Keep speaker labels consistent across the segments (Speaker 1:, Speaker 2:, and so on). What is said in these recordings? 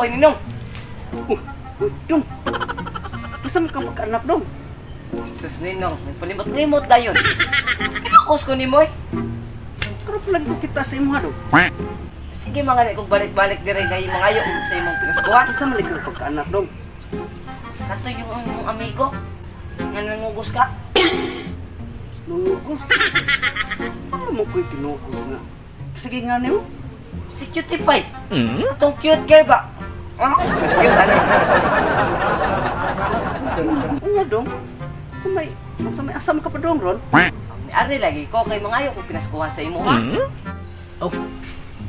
Speaker 1: Oy, Ninong.
Speaker 2: Oh, oh, dong. Asa man ka pagkaanak, dong?
Speaker 1: Sus, Ninong, nagpalimot-limot dayon. Kinukos ko nimo eh.
Speaker 2: Karon pa lang ko kita sa imuha, dong.
Speaker 1: Sige mga ni kog balik-balik dire kay mangayo sa imong pinaskuhan.
Speaker 2: Asa man ka pagkaanak, dong?
Speaker 1: Kato yung imong amigo nga nangugos ka.
Speaker 2: Nangugos. Ano mo ko'y kinugos nga? Sige nga nimo.
Speaker 1: Si Cutie Pie. Atong cute kay ba? Ah, cute ani.
Speaker 2: Ano, dong? Sa may asam ka pa, dong, ron?
Speaker 1: Ari lagi ko kay mangayo kog pinaskuhan sa imo ha.
Speaker 2: Oh,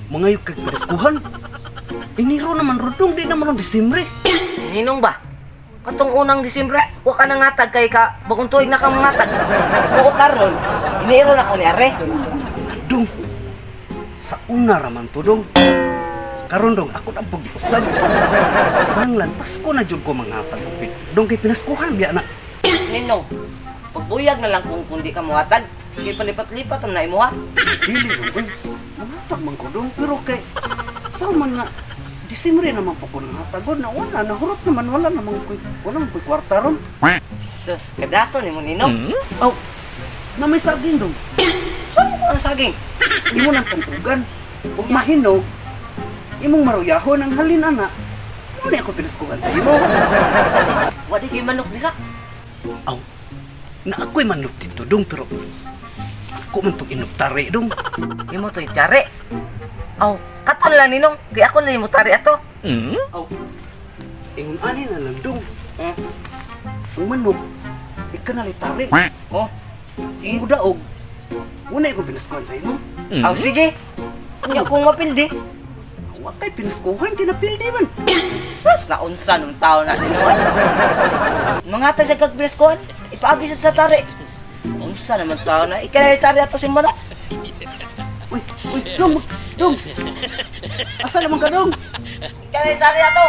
Speaker 2: mangayo kag pinaskuhan. Enero naman ron, dong. Di naman ron Disyembre.
Speaker 1: Ninong ba? Katong unang Disyembre, wa ka nangatag kay ka bagong tuig na ka mangatag. Oo karon, Enero na ko ni Are.
Speaker 2: Dong, sa una raman to, dong. Karon dong, ako na pag-usag. Nanglan, Pasko na jud ko mangatag. Dong, kay pinaskuhan biya na.
Speaker 1: Ninong, pagbuyag na lang kung kundi ka muhatag. Kay palipat-lipat ang na imo ha.
Speaker 2: Dili dong, uy. Mangatag man ko dong, pero kay sa man nga, Disyembre naman po ko nangatagod na wala, nahurot naman, wala naman ko'y kwarta ron.
Speaker 1: Sus, kadato ni mo Ninong.
Speaker 2: Oh, na may saging dong.
Speaker 1: Saan mo ang saging?
Speaker 2: Imo nang kantugan. Ug mahinog, imong maruyahon ang halin ana. Muna ako pinaskuhan sa imo.
Speaker 1: Wadi kay manok dira.
Speaker 2: Aw, na ako'y manok dito dong, pero ako man tong inugtari dong.
Speaker 1: Imo to'y tiyari. Aw, katon lang Ninong, kay ako na imo tari ato.
Speaker 2: Aw, ingon ani na lang dong. Ang manok, ika na tari.
Speaker 1: Oh.
Speaker 2: Ang daog, muna akong pinaskuhan sa imo.
Speaker 1: Aw, sige. Nya kung mapildi.
Speaker 2: Wa kay pinaskuhan, kinapildi man.
Speaker 1: Sus, naunsa nung tao na Ninong. Mga sa kagbilas ipaagi sa tari. Unsa naman tao na, ika na tari ato si manok.
Speaker 2: Uy, uy, dong, dong. Asa naman ka dong?
Speaker 1: Ika na tari ato.